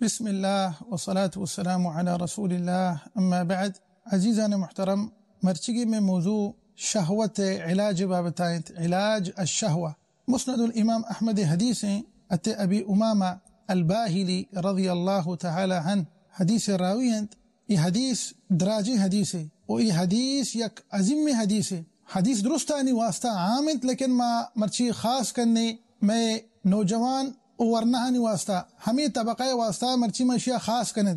بسم اللہ والصلاة والسلام علی رسول اللہ، اما بعد۔ عزیزان محترم، مرچیگی مئے موضوع شہوت علاج بابتا انت، علاج الشہوہ۔ مسند الامام احمد حدیث ہیں، ات ابی امامہ الباہلی رضی اللہ تعالی عنہ حدیث راوی انت۔ ای حدیث دراجیں حدیثے و ای حدیث یک عظیم حدیثے۔ حدیث درستانی واسطہ عام انت، لیکن ما مرچی خاص کنیں مئے نوجوان و ورناہانی واسطہ، ہمیں طبقہ واسطہ مرچی ما اشیا خاص کنیں۔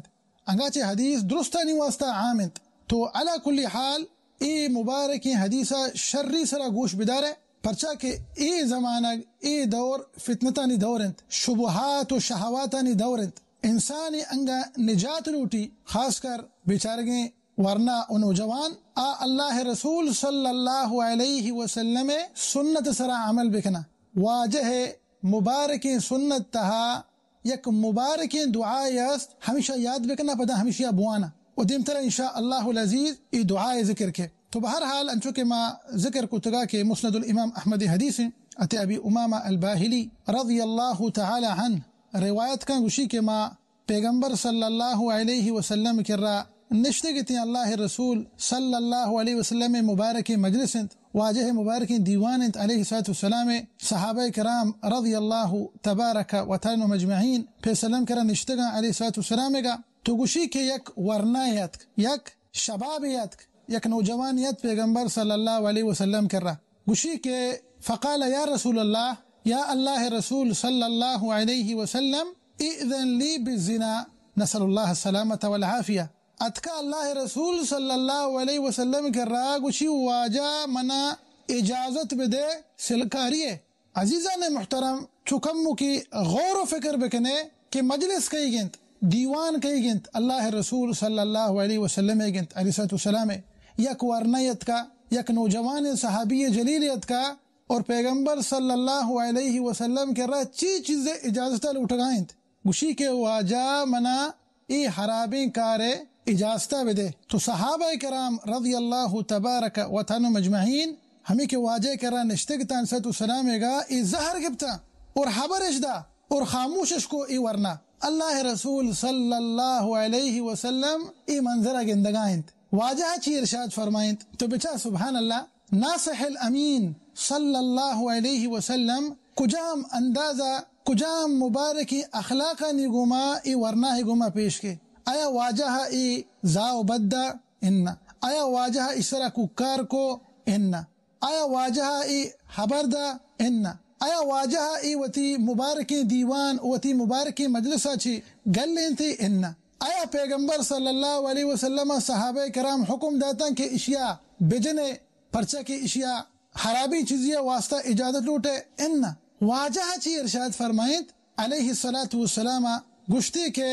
انگا چہ حدیث درستانی واسطہ عام انت، تو علی کل حال اے مبارکیں حدیثا شری سرا گوش بدارے، پرچا کہ اے زمانگ، اے دور فتنتانی دور انت، شبہات و شہواتانی دور انت۔ انسانی انگا نجات لوٹی، خاص کر بیچارگیں ورنا و نوجوان، آ اللہ رسول صلی اللہ علیہ وسلم سنت سرا عمل بکنا۔ واجہ مبارکیں سنت تہا یک مبارکیں دعائے است، ہمیشہ یاد بکنا، پدا ہمیشہ بوانا۔ و دیمترا انشاءاللہ العزیز ای دعائے ذکر کے۔ تو بہرحال انچو کہ ما ذکر کتگا کہ مسند الامام احمد حدیث ہیں، ات ابی امامہ الباہلی رضی اللہ تعالی عنہ روایت کن گوشی کہ ما پیغمبر صلی اللہ علیہ وسلم کرا نشتگ اتیں، اللہ رسول صلی اللہ علیہ وسلم مبارکیں مجلس انت، واجہ مبارکیں دیوان انت علیہ الصلوۃ والسلام، صحابہ کرام رضی اللہ تبارک و تعالی عنہم اجمعین پہ سلم کرا نشتگاں علیہ الصلوۃ والسلام گا۔ تو گوشی کہ یک ورنا اتک، یک شباب اتک، یک نوجوان ات پیغمبر صلی اللہ علیہ وسلم کرا۔ گوشی کہ فقال یا رسول اللہ، یا اللہ رسول صلی اللہ علیہ وسلم، ائذن لی بالزنا، نسأل اللہ السلامۃ والعافیہ۔ اتکا اللہ رسول صلی اللہ علیہ وسلم کرا گوشی واجہ منا اجازت بدے سلکاری ہے۔ عزیزان محترم، چو کموکی غور و فکر بکنے کہ مجلس کئی گنت، دیوان کئی گنت، اللہ رسول صلی اللہ علیہ وسلم گنت، علیہ الصلوۃ والسلام، یک ورنہ اتکا، یک نوجوان صحابی جلیل اتکا، اور پیغمبر صلی اللہ علیہ وسلم کرا چی چیز اجازت لوٹگا انت۔ گوشی کہ واجہ منا اے حرابیں کارے اجازتا بدے۔ تو صحابہ کرام رضی اللہ تبارک و تعالی عنہم اجمعین ہمیں کہ واجہ کرا نشتگ تاں علیہ الصلوۃ والسلام گا اے زہر گپتا اور حبرش دا اور خاموشش کو اے ورنا۔ اللہ رسول صلی اللہ علیہ وسلم اے منظرا گندگا انت۔ واجہ چی ارشاد فرمائنت؟ تو بچا سبحان اللہ، ناصح الامین صلی اللہ علیہ وسلم کجام اندازا، کجام مبارکیں اخلاقانی گوما اے ورناہ گوما پیش کے؟ آیا واجہ اے زاہ و بد دا؟ اناں۔ آیا واجہ اشرا کوکار کو؟ اناں۔ آیا واجہ اے حبر دا؟ اناں۔ آیا واجہ اے وتی مبارکیں دیوان، وتی مبارکیں مجلسا چی گل انت؟ اناں۔ آیا پیغمبر صلی اللہ علیہ وسلم صحابہ کرام حکم داتاں کہ اشیا بجنے، پرچا کہ اشیا حرابیں چیزی واسطہ اجازت لوٹے؟ اناں۔ واجہ چی ارشاد فرمائنت علیہ الصلوۃ والسلام، گوشتے کہ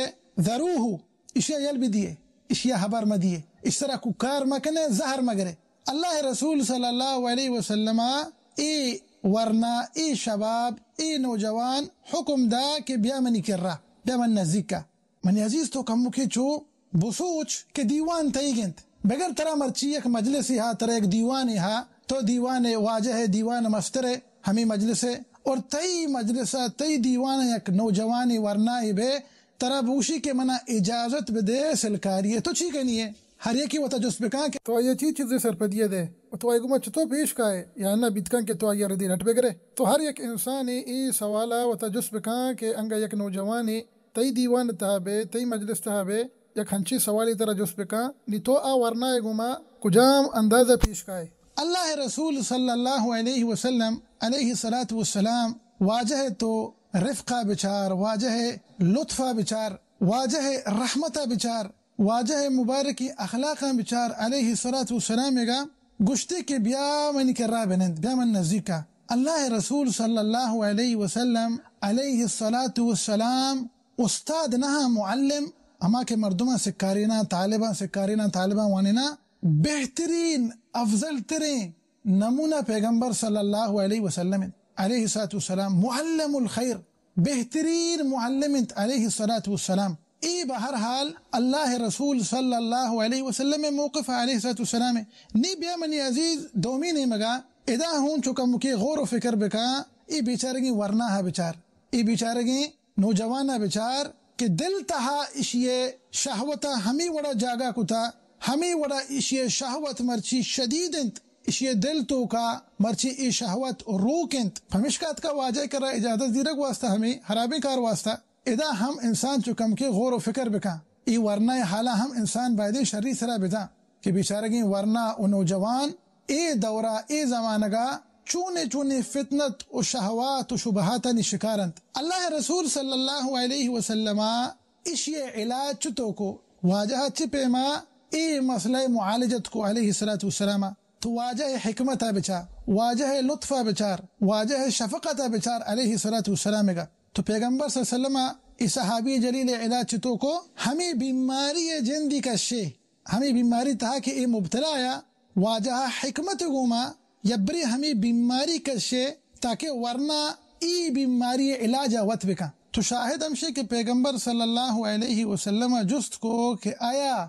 ذروہ، اشیا یل بدیے، اشیا حبر مدیے، اشرا کوکار مکنے، زہر مگرے۔ اللہ رسول صلی اللہ علیہ وسلم اے ورنا، اے شباب، اے نوجوان حکم دا کہ بیا منی کرا، بیا من نزیکا۔ منی عزیز، تو کمکے چو بسوچ کہ دیوان تئیگ انت۔ بگر ترا مرچی یک مجلسے ہا، ترا یک دیوانے ہا، تو دیوان واجہ ئے، دیوان مستر ئے، ہمے مجلس ئے، اور تئی مجلس ء تئی دیوان ء یک نوجوانے ورنائے بہ ترا بوشی کہ منا اجازت بدے سلکاری ئے، تو چی کنی ئے؟ ہر یکے وتا جست بکاں کہ تو آئی ء چی چیزے سرپدی ء دئے و تو آئی گوما چتو پیش کائے یا نہ، بیت کن کہ تو آئی ء ردی لٹ بگرے۔ تو ہر یک انسانے اے سوال ء وتا جست بکاں کہ انگا یک نوجوانے تئی دیوان ء تہا بہ، تئی مجلس تہا بہ، یک ہنچیں سوالے ترا جست بکاں، نی تو آ ورنائے گوما کجام انداز ء پیش کائے؟ اللہ ء رسول صلی اللہ علیہ وسلم علیہ الصلاۃ والسلام واجہ ء تو رفق ء بچار، واجہ ء لطف ء بچار، واجہ ء رحمت ء بچار، واجہ ء مبارکیں اخلاقاں بچار علیہ الصلاۃ والسلام ء گا گشتے کہ بیا منی کرا بنند، بیا من نزیکا۔ اللہ ء رسول صلی اللہ علیہ وسلم علیہ الصلاۃ والسلام استاد نہ، معلم، ہما کہ مردماں سکاریناں، طالباں سکاریناں، طالباں وانیناں، بہترین، افضل ترین نمونہ پیغمبر صلی اللہ علیہ وسلم انت، علیہ الصلاۃ والسلام، معلم الخیر، بہترین معلم انت، علیہ الصلاۃ والسلام۔ اے بہرحال اللہ رسول صلی اللہ علیہ وسلم موقف علیہ الصلاۃ والسلام۔ نی بیا منی عزیز دومی نیمگا ادا ہوں چکا مکے غور و فکر بکا، اے بیچارگیں ورناہ بچار، اے بیچارگیں نوجوان ء بچار، کہ دل تہا اشی ءِ شہوت ءَ ہمے وڑا جاگہ کتا، ہمے وڑا اشی ءِ شہوت مرچی شدید انت، اشی ءِ دل توکا مرچی اے شہوت روک انت۔ پمشکا اتکا واجہ ءِ کرا اجازت زیرگ واسطہ، ہمے ہرابیں کار واسطہ۔ ادا ہم انسان چو کمکے غور و فکر بکن۔ اے ورنا ءِ حالا ہم انسان بایدیں شری سرا بدن کہ بیچارگیں ورنا و نوجوان اے دورا، اے زمانگا چونیں چونیں فتنت و شہوات و شبہاتانی شکار انت۔ اللہ ءِ رسول صلی اللہ علیہ وسلم ءَ اشی ءِ علاج چتو کو؟ واجہ ءَ چہ پیما اے مسئلہ ءِ معالجت کو علیہ الصلوۃ والسلام ءَ؟ تو واجہ ءِ حکمت ءَ بچار، واجہ ءِ لطف ءَ بچار، واجہ ءِ شفقت ءَ بچار علیہ الصلوۃ والسلام ءَ گا۔ تو پیغمبر صلی اللہ علیہ وسلم ءَ اے صحابی جلیل ءِ علاج چتو کو؟ ہمے بیماری ءِ جندی کشے، ہمے بیماری تہا کہ اے مبتلا یا، واجہ ءَ حکمت ءِ گوما یبرے ہمے بیماری کشے تاکہ ورنا اے بیماری ءِ علاج ءَ وت بکن۔ تو شاہد ہمشے کہ پیغمبر صلی اللہ علیہ وسلم ءَ جست کو کہ آیا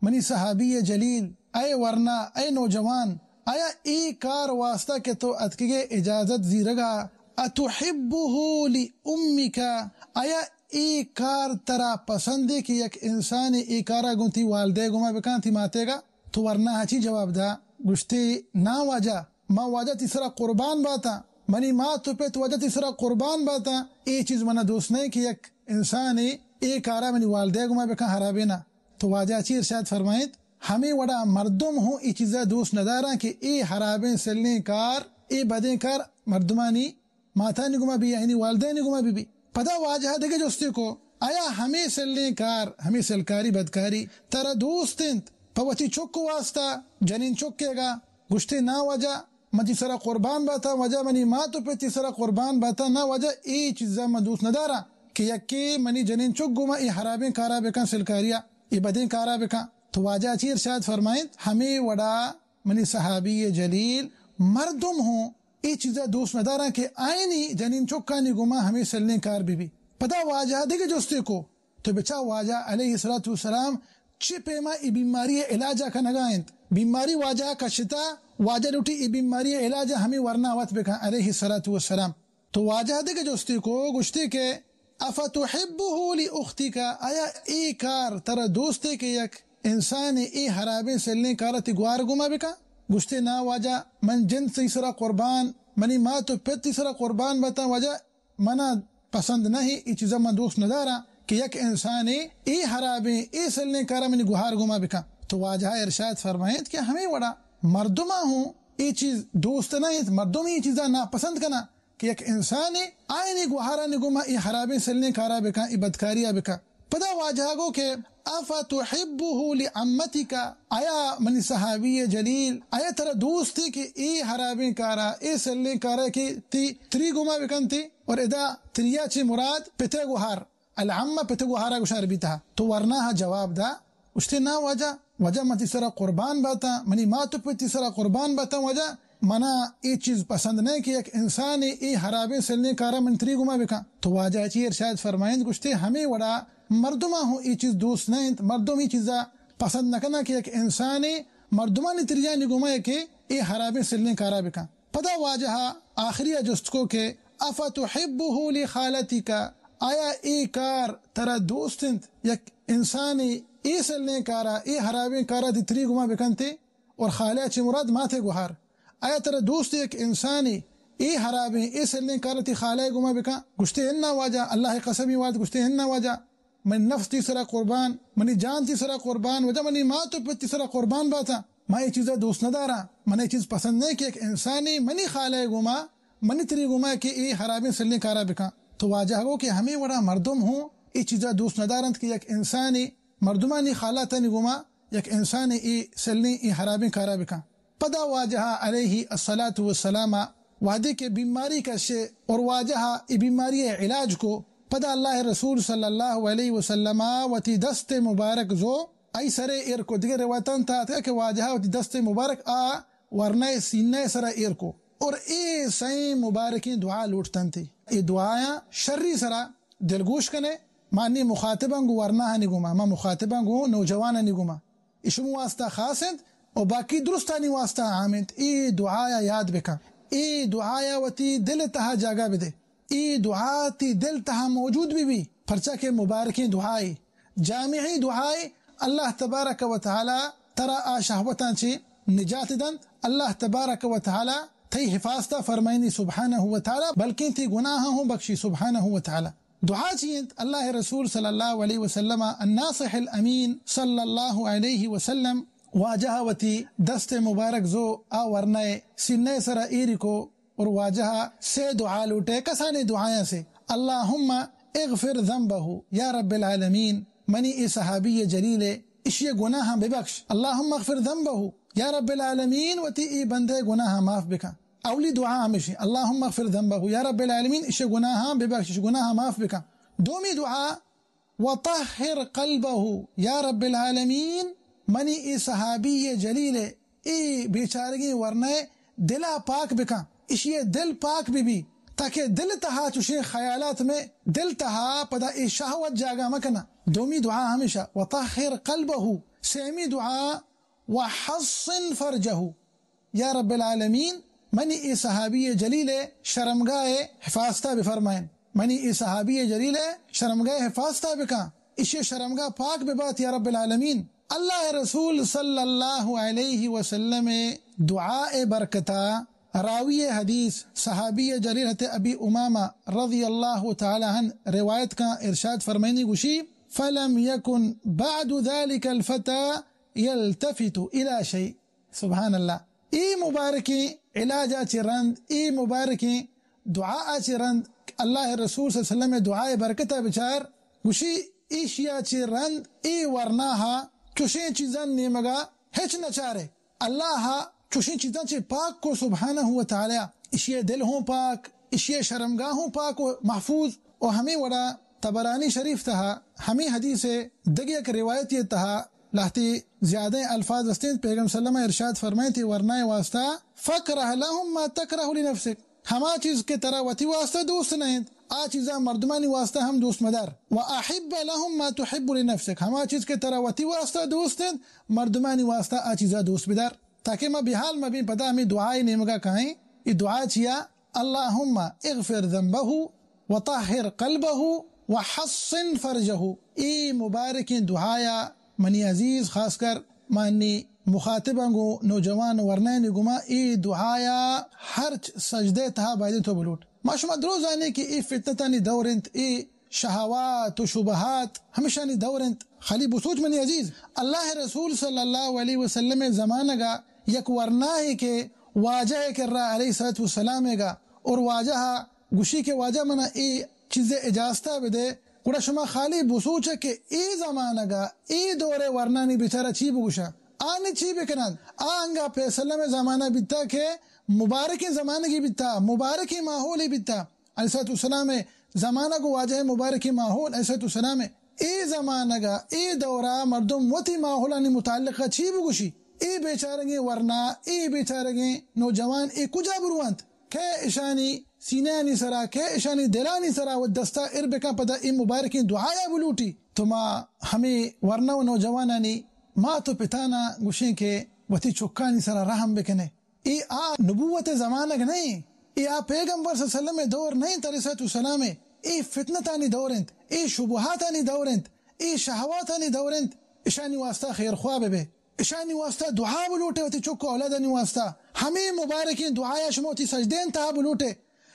منی صحابی جلیل، اے ورنا، اے نوجوان، آیا اے کار واسطہ کہ تو اتکگے اجازت زیرگا، اتحبہ لامک، آیا اے کار ترا پسندے کہ یک انسانے اے کارا گوں تی والدہ گوما بکن، تی ماتے گا؟ تو ورنا ءَ چی جواب دا؟ گوشتے، نا واجہ، ما واجہ تی سرا قربان باتاں، منی مات و پت واجہ تی سرا قربان باتاں، اے چیز منا دوست نہ کہ یک انسانے اے کارا منی والدہ گوما بکن ہرابینا۔ تو واجہ چی ارشاد فرمائیت؟ ہمے وڑا مردم ہوں اے چیزا دوست نداراں کہ اے ہرابیں سلیں کار، اے بدیں کار مردمانی ماتانی گوما بی، آیانی والدینی گوما بی بی۔ پدا واجہ دگہ جستے کو، آیا ہمے سلیں کار، ہمے سلکاری بدکاری ترا دوست انت پہ وتی چک واسطہ، جنین چکے گا؟ گوشتے، نا واجہ، من تی سرا قربان باتاں واجہ، منی مات و پت تی سرا قربان باتاں، نا واجہ، اے چیزا من دوست نداراں کہ یکے منی جنین چک گوما اے ہرابیں کارا بکن، سلکاریا، اے بدیں کارا بکن۔ تو واجہ چی ارشاد فرمائیت؟ ہمے وڑا منی صحابی جلیل، مردم ہوں اے چیزا دوست نداراں کہ آیانی جنین چکانی گوما ہمے سلیں کار بی بی۔ پدا واجہ دگہ جستے کو، تو بچا واجہ علیہ الصلوۃ والسلام چی پیما اے بیماری علاجا کنگا انت؟ بیماری واجہ کشتا، واجہ لوٹی اے بیماری علاجا ہمے ورنا وت بکن علیہ الصلوۃ والسلام۔ تو واجہ دگہ جستے کو، گوشتے کہ افتحبہ لاختک، آیا اے کار ترا دوستے کہ یک انسانے اے ہرابیں سلیں کارا تی گوہار گوما بکن؟ گوشتے، نا واجہ، من جن تی سرا قربان، منی مات و پت تی سرا قربان باتاں واجہ، منا پسند نہ اے، اے چیزا من دوست نداراں کہ یک انسانے اے ہرابیں، اے سلیں کارا منی گوہار گوما بکن۔ تو واجہ ارشاد فرمائیت کہ ہمے وڑا مردما ہوں اے چیز دوست نہ انت، مردم اے چیزا ناپسند کناں کہ یک انسانے آیانی گوہارانی گوما اے ہرابیں سلیں کارا بکن، اے بدکاریا بکن۔ پدا واجہ گو کہ افتحبہ لعمتک، آیا منی صحابی جلیل، آیا ترا دوستے کہ اے ہرابیں کارا، اے سلیں کارا کہ تی تری گوما بکنتے؟ اور ادا تریا چی مراد پتے گوہار، العمہ پتے گوہارا گوشار بیتا۔ تو ورناہا جواب دا، گوشتے، نا واجہ، واجہ من تی سرا قربان باتاں، منی مات و پت تی سرا قربان باتاں واجہ، منا اے چیز پسند نہ کہ یک انسانے اے ہرابیں سلیں کارا من تری گوما بکن۔ تو واجہ چی ارشاد فرمائینت؟ گوشتے، ہمے وڑا مردما ہوں اے چیز دوست نہ انت، مردم اے چیزا پسند نہ کناں کہ یک انسانے مردمانی تریانی گوما کہ اے ہرابیں سلیں کارا بکن۔ پدا واجہ آخریا جست کو کہ افتحبہ لخالتک، آیا اے کار ترا دوست انت؟ یک انسانے اے سلیں کارا، اے ہرابیں کارا تی تری گوما بکنتے؟ اور خالہ چی مراد ماتے گوہار۔ آیا ترا دوست یک انسانے اے ہرابیں، اے سلیں کارا تی خالہ گوما بکن؟ گوشتے، انا واجہ، اللہ قسمی وارت، گوشتے، انا واجہ، منی نفس تی سرا قربان، منی جان تی سرا قربان، واجہ منی مات و پت تی سرا قربان باتاں، ما اے چیزا دوست نداراں، من اے چیز پسند نہ کہ یک انسانے منی خالہ گوما، منی تری گوما کہ اے ہرابیں سلیں کارا بکن۔ تو واجہ گو کہ ہمے وڑا مردم ہوں اے چیزا دوست ندارنت کہ یک انسانے مردمانی خالاتانی گوما یک انسانے اے سلیں، اے ہرابیں کارا بکن۔ پدا واجہ علیہ الصلوۃ والسلام وہدے کہ بیماری کشے اور واجہ اے بیماری علاج کو، پدا اللہ رسول صلی اللہ علیہ وسلم وتی دست مبارک زو آئی سرے ایر کو۔ دگہ روایتان تا اتکا کہ واجہ وتی دست مبارک آ ورنہ سینہ سرا ایر کو اور اے سئیں مبارکیں دعا لوٹتنتے۔ اے دعایاں شری سرا دلگوش کنے، ما نی مخاطباں گوں ورناہانی گوما، ما مخاطباں گوں نوجوانانی گوما۔ اے شمو واسطہ خاص انت و باقی درستانی واسطہ عام انت۔ اے دعایا یاد بکن، اے دعایا وتی دل تہا جاگہ بدے، اے دعا تی دل تہا موجود بی بی۔ پرچا کہ مبارکیں دعائے، جامعیں دعائے، اللہ تبارک و تعالی ترا آ شہوتاں چہ نجات دنت، اللہ تبارک و تعالی تئی حفاظتا فرمائنی سبحانہ و تعالی، بلکیں تئی گناہاں ہوں بخشی سبحانہ و تعالی۔ دعا چی انت؟ اللہ رسول صلی اللہ علیہ وسلم، الناصح الامین صلی اللہ علیہ وسلم، واجہ وتی دست مبارک زو آ ورنائے سینہ سرا ایری کو، اور واجہ سے دعا لوٹے، کسانے دعایاں سے، اللہم اغفر ذنبہ، یا رب العالمین، منی اے صحابی جلیل اشی گناہاں ببخش، اللہم اغفر ذنبہ، یا رب العالمین، وتی اے بندے گناہاں معاف بکن۔ اولی دعا ہمیشی، اللہم اغفر ذنبہ، یا رب العالمین، اشی گناہاں ببخش، اشی گناہاں معاف بکن۔ دومی دعا، وطہر قلبہ، یا رب العالمین، منی اے صحابی جلیل، اے بیچارگیں ورنائے دلا پاک بکن، اشی دل پاک ببی، تاکہ دل تہا چوشیں خیالات میں دل تہا پدا اے شہوت جاگہ مکنہ۔ دومی دعا ہمیشہ، وطہر قلبہ۔ سیمی دعا، وحصن فرجہ، یا رب العالمین، منی اے صحابی جلیل شرمگاہ حفاظتا بفرمائن، منی اے صحابی جلیل شرمگاہ حفاظتا بکن، اشی شرمگاہ پاک ببات یا رب العالمین۔ اللہ رسول صلی اللہ علیہ وسلم دعا برکتا راوی حدیث صحابی جلیل حضرت ابی امامہ رضی اللہ تعالی عنہ روایت کا، ارشاد فرمائنی گوشی، فلم یکن بعد ذلك الفتى یلتفت الی شیء۔ سبحان اللہ۔ اے مبارکیں علاجا چہ رند، اے مبارکیں دعا چہ رند، اللہ رسول صلی اللہ علیہ وسلم دعائے برکتا بچار، گوشی، ایشیا چہ رند اے ورناہا چوشیں چیزاں نیمگا ہچ نچارے۔ اللہ چوشیں چیزاں چہ پاک کو سبحانہ و تعالی۔ اشی دل ہوں پاک، اشی شرمگاہ ہوں پاک و محفوظ۔ و ہمیں وڑا طبرانی شریف تہا ہمیں حدیث دگہ یک روایتی تہا لہتے زیادہ الفاظ استیں، پیغمبر صلی اللہ علیہ وسلم ارشاد فرمائیں، تئی ورنائے واسطہ، فکرہ لهم ما تکرہ لنفسک، ہما چیز کہ ترا وتی واسطہ دوست نہ انت، آ چیزاں مردمانی واسطہ ہم دوست مدار۔ و احب لهم ما تحب لنفسک، ہما چیز کہ ترا وتی واسطہ دوست انت، مردمانی واسطہ آ چیزاں دوست بدار۔ تاکہ ما بحال مبیں، پدا ہمیں دعائے نیمگا کائیں۔ اے دعا چیا؟ اللهم اغفر ذنبه وطهر قلبه وحصن فرجه۔ اے مبارکیں دعایا منی عزیز، خاص کر منی مخاطباں گوں نوجوان ورنائیں گوما، اے دعایا ہرچ سجدے تہا بایدیں تو بلوٹ۔ ما شما درو زانے کہ اے فتنتانی دور انت، اے شہوات و شبہات ہمیشانی دور انت۔ خالی بسوچ منی عزیز، اللہ رسول صلی اللہ علیہ وسلم زمانگا یک ورناہے کہ واجہ کرا علیہ الصلوۃ والسلام گا، اور واجہ گوشی کہ واجہ منا اے چیزے اجازتا بدے، گڑا شما خالی بسوچ کہ اے زمانگا اے دور ورنانی بیچارہ چی بگوشا، آنی چی بکنن؟ آ انگا پیسلم زمانہ بیتا کہ مبارکیں زمانگی بیتا، مبارکیں ماحولی بیتا۔ علیہ الصلوۃ والسلام زمانگ و واجہ مبارکیں ماحول علیہ الصلوۃ والسلام۔ اے زمانگا، اے دورا مردم وتی ماحولانی متعلقا چی بگوشی؟ اے بیچارگیں ورنا، اے بیچارگیں نوجوان، اے کجا برونت؟ کئے اشانی سینہانی سرا، کئے اشانی دلانی سرا و دستا ایر بکن، پدا اے مبارکیں دعایا بلوٹی؟ تو ما ہمیں ورنا و نوجوانانی مات و پتانا گوشیں کہ وتی چکانی سرا رحم بکنے۔ اے آ نبوت زمانگ نہ انت، اے آ پیغمبر صلی اللہ علیہ وسلم دور نہ انت، علیہ الصلوۃ والسلام۔ اے فتنتانی دور انت، اے شبہاتانی دور انت، اے شہواتانی دور انت۔ اشانی واسطہ خیر خواہ ببے، اشانی واسطہ دعا بلوٹے، وتی چک و اولادانی واسطہ ہمیں مبارکیں دعایا شما وتی سجدین تہا بلوٹے۔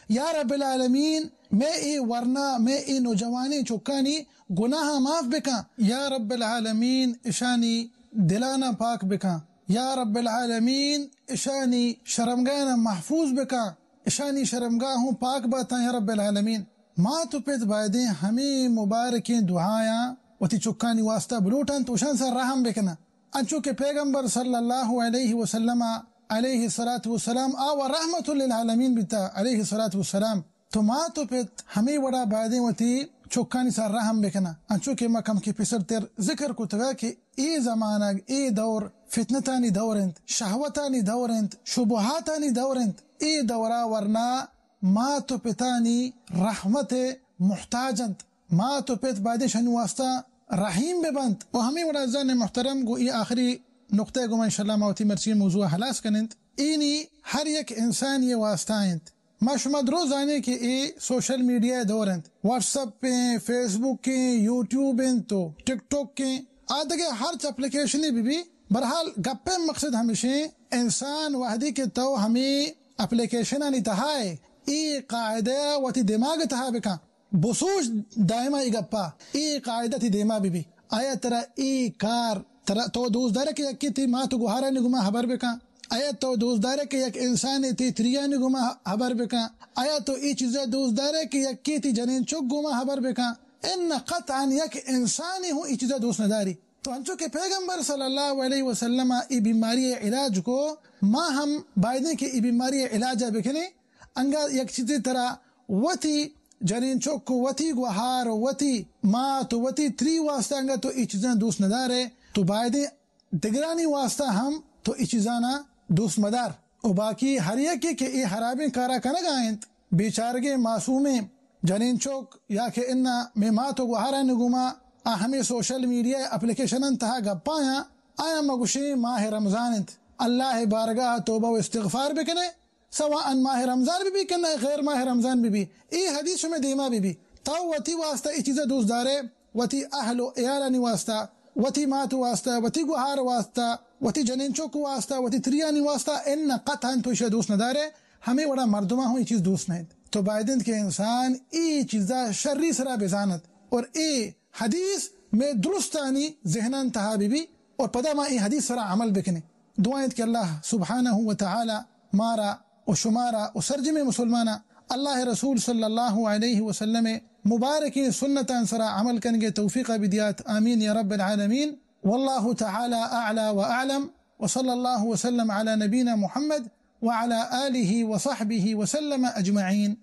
یا رب العالمین، مئے اے ورنا، مئے اے نوجوانیں چکانی گناہاں معاف بکن۔ یا رب العالمین، اشانی دلانا پاک بکن۔ یا رب العالمین، اشانی شرمگاہانا محفوظ بکن۔ اشانی شرمگاہ ہوں پاک باتاں یا رب العالمین۔ مات و پت بایدیں ہمے مبارکیں دعایاں وتی چکانی واسطہ بلوٹنت و اشان سر رحم بکنن۔ انچو کہ پیغمبر صلی اللہ علیہ وسلم علیہ الصلوۃ والسلام آ و رحمت للعالمین بیتا علیہ الصلوۃ والسلام۔ تو مات و پت ہمے وڑا بایدیں وتی چکانی سر رحم بکنن۔ انچو کہ ما کمکے پیسر تر ذکر کتگا کہ اے زمانگ، اے دور فتنتانی دور انت، شہوتانی دور انت، شبہاتانی دور انت۔ اے دورا ورنا مات و پتانی رحمت محتاج انت۔ مات و پت بایدیں اشانی واسطہ رحیم بہ بنت۔ و ہمے وڑا عزیزان محترم، گوں اے آخری نقطہ گوں ما انشاءاللہ ما وتی مرچی موضوع ہلاس کننت۔ اینی ہر یک انسانی واسطہ انت۔ ما شما درو زانیں کہ اے سوشل میڈیا ءِ دور انت، واٹس اپ ایں، فیس بک ایں، یوٹیوب انت و ٹک ٹاک ایں، آ دگہ ہرچ اپلیکیشنے بہ بی۔ بہرحال گپ ءِ مقصد ہمیشیں، انسان وہدے کہ تو ہمے اپلیکیشنانی تہا ئے، اے قاعدہ وتی دماغ ءِ تہا بکن، بسوچ دائما اے گپا، اے قاعدہ تئی دیما بہ بی۔ آیا ترا اے کار، ترا، تو دوست دارے کہ یکے تئی مات و گوہارانی گوما ہبر بکن؟ آیا تو دوست دارے کہ یک انسانے تئی تریانی گوما ہبر بکن؟ آیا تو اے چیزا دوست دارے کہ یکے تئی جنین چک گوما ہبر بکن؟ ان قطعاً یک انسانے ہوں اے چیزا دوست نداری۔ تو انچو کہ پیغمبر صلی اللہ علیہ وسلم اے بیماری ءِ علاج کو، ما ہم بایدیں کہ اے بیماری ءِ علاج ءَ بکنیں۔ انگا یک چیزے ترا وتی جنین چک و وتی گوہار و وتی مات و وتی تری واسطہ انگا تو اے چیزاں دوست ندارے، تو بایدیں دگرانی واسطہ ہم تو اے چیزانا دوست مدار۔ و باقی ہر یکے کہ اے ہرابیں کارا کنگا انت، بیچارگیں معصومیں جنین چک یا کہ انا مے مات و گوہارانی گوما آ ہمے سوشل میڈیا اپلیکیشنان تہا گپایاں، آیاں ما گوشیں ماہ رمضان انت، اللہ بارگاہ توبہ و استغفار بکنے، سواء ماہ رمضان بہ بی کہ نہ غیر ماہ رمضان بہ بی، اے حدیث شمے دیما بہ بی، تو وتی واسطہ اے چیزا دوست دارے، وتی اہل و عیالانی واسطہ، وتی مات واسطہ، وتی گوہار واسطہ، وتی جنین چک واسطہ، وتی تریانی واسطہ، ان قطعاً تو ایشا دوست ندارے۔ ہمے وڑا مردماں ہوں اے چیز دوست نہ انت۔ تو باید انت کہ انسان اے چیزا شری سرا بزانت اور اے حدیث مے درستانی ذہنان تہا بہ بی اور پدا ما اے حدیث سرا عمل بکنیں۔ دعا انت کہ اللہ سبحانہ و تعالی مارا و شمارا و سرجمیں مسلماناں اللہ رسول صلی اللہ علیہ وسلم مبارکیں سنتان سرا عمل کنگے توفیق بدیات۔ آمین یا رب العالمین۔ واللہ تعالی اعلی و اعلم۔ وصلی اللہ وسلم علی نبینا محمد وعلی آلہ وصحبہ وسلم اجمعین۔